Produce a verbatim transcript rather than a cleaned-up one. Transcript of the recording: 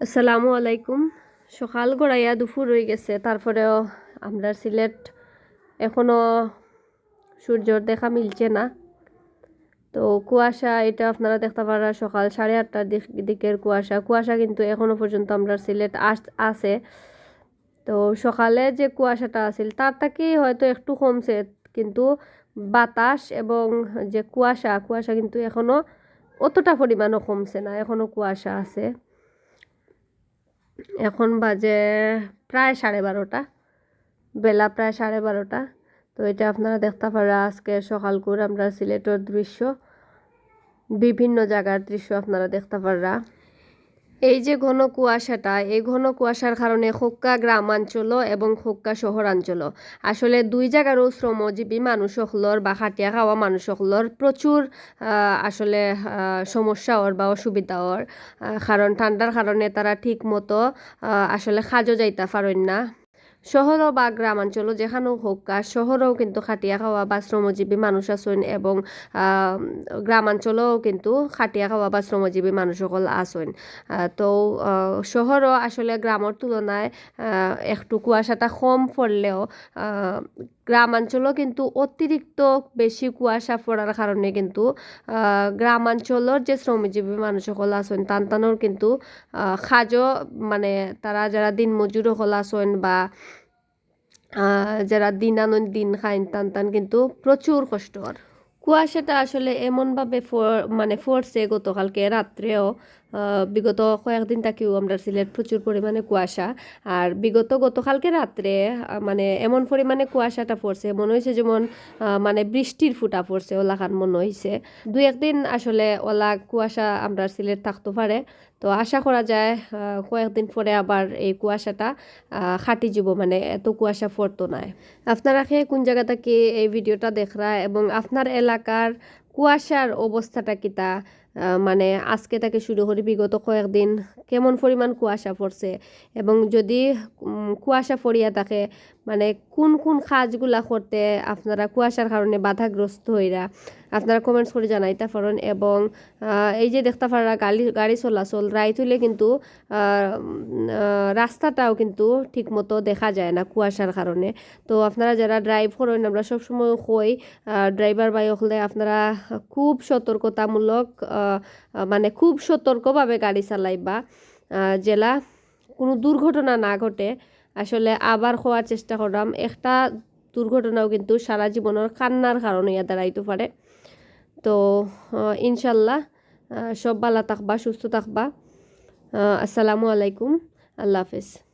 আসসালামু আলাইকুম। সকাল গড়াইয়া দুপুর অই গেছে, তারপরেও আমরার সিলেট এখনো সূর্যর দেখা মিলছে না। তো কুয়াশা, এটা আপনারা দেখতা পাররা সকাল সাড়ে আটটার দিক-, দিকের কুয়াশা। কুয়াশা কিন্তু এখনো পর্যন্ত আমরার সিলেট আস-, আছে। তো সকালে যে কুয়াশাটা আছিল, তার থাকি হয়তো একটু কমছে, কিন্তু বাতাস এবং যে কুয়াশা, কুয়াশা কিন্তু এখনো অতটা পরিমাণও কমছে না, এখনো কুয়াশা আছে। এখন বাজে প্রায় সাড়ে বারোটা, বেলা প্রায় সাড়ে বারোটা। তো এটা আপনারা দেখতা পাররা আজকে সকালকুর আমরার সিলেটর দৃশ্য, বিভিন্ন জাগার দৃশ্য আপনারা দেখতা পাররা। এই যে ঘন কুয়াশাটা, এই ঘন কুয়াশার কারণে খোক্কা গ্রামাঞ্চলও এবং খোক্কা শহরাঞ্চলও, আসলে দুই জাগারও শ্রমজীবী মানুষ অকলর বা খাটিয়া খাওয়া মানুষ অকলর প্রচুর, আহ, আসলে, আহ, সমস্যা অর বা অসুবিধা অর। আহ, কারণ ঠান্ডার কারণে তারা ঠিক মতো, আহ, আসলে কাজও যাইতা পারইন না। শহরও বা গ্রামাঞ্চলও যেখানেও হউক্কা, শহরও কিন্তু খাটিয়া খাওয়া বা শ্রমজীবী মানুষ আছইন এবং, আহ, গ্রামাঞ্চলও কিন্তু খাটিয়া খাওয়া বা শ্রমজীবী মানুষ অকল আছইন। আহ, তো, আহ, শহরও আসলে গ্রামর তুলনায়, আহ, একটু কুয়াশাটা কম পড়লেও, আহ, গ্রামাঞ্চলও কিন্তু অতিরিক্ত বেশি কুয়াশা পড়ার কারণে কিন্তু, আহ, গ্রামাঞ্চলর যে শ্রমজীবী মানুষ অকল আছইন, তান তানর কিন্তু, আহ, কাজও, মানে, তারা যারা দিনমজুর অকল আছইন বা, আহ, যারা দিন আনইন দিন খাইন, তান তান কিন্তু প্রচুর কষ্ট অর। কুয়াশাটা আসলে এমনভাবে ফ-, মানে, পড়ছে গতকালকে রাত্রেও, আহ, বিগত কয়েকদিন থাকিও আমরার সিলেট প্রচুর পরিমাণে কুয়াশা। আর বিগত গতকালকে রাত্রে, আহ, মানে, এমন পরিমাণে কুয়াশাটা পড়ছে, মনে অইছে যেমন, আহ, মানে, বৃষ্টির ফুটা পড়ছে, ওলাখান মনে অইছে। দুই একদিন আসলে ওলা কুয়াশা আমরার সিলেট থাকতো পারে। তো আশা করা যায়, আহ, কয়েকদিন পরে আবার এই কুয়াশাটা, আহ, কাটি যিবো, মানে, এত কুয়াশা পড়তো নায়। আপনারা কে কোন জাগা থাকি এই ভিডিওটা দেখরা এবং আপনার এলাকার কুয়াশার অবস্থাটা কিতা? আহ, মানে, আজকে থাকি শুরু করি বিগত কয়েকদিন কেমন পরিমাণ কুয়াশা পড়ছে এবং যদি, উম, কুয়াশা পড়িয়া থাকে, মানে, কোন কোন কাজগুলা করতে আপনারা কুয়াশার কারণে বাধাগ্রস্ত অইরা, আপনারা comments করি জানাইতা পারইন। এবং, আহ, এই যে দেখতা পাররা গাড়ি, গাড়ি চলাচল, রাইত অইলে কিন্তু, আহ, উম, আহ, রাস্তাটাও কিন্তু ঠিক মতো দেখা যায় না কুয়াশার কারণে। তো আপনারা যারা drive করইন, আমরা সবসময় কই, আহ, driver ভাই অকলে আপনারা খুব সতর্কতামূলক, আহ, আহ, মানে, খুব সতর্কভাবে গাড়ি চালাইবা, আহ, যেলা কোনো দুর্ঘটনা না ঘটে। আসলে আবার কওয়ার চেষ্টা করলাম, একটা দুর্ঘটনাও কিন্তু সারা জীবনর কান্নার কারণ অইয়া দাঁড়াইতো পারে। তো, আহ, ইনশাল্লাহ, আহ, সব ভালা থাকবা, সুস্থ থাকবা। আহ, আসসালামু আলাইকুম, আল্লাহ হাফেজ।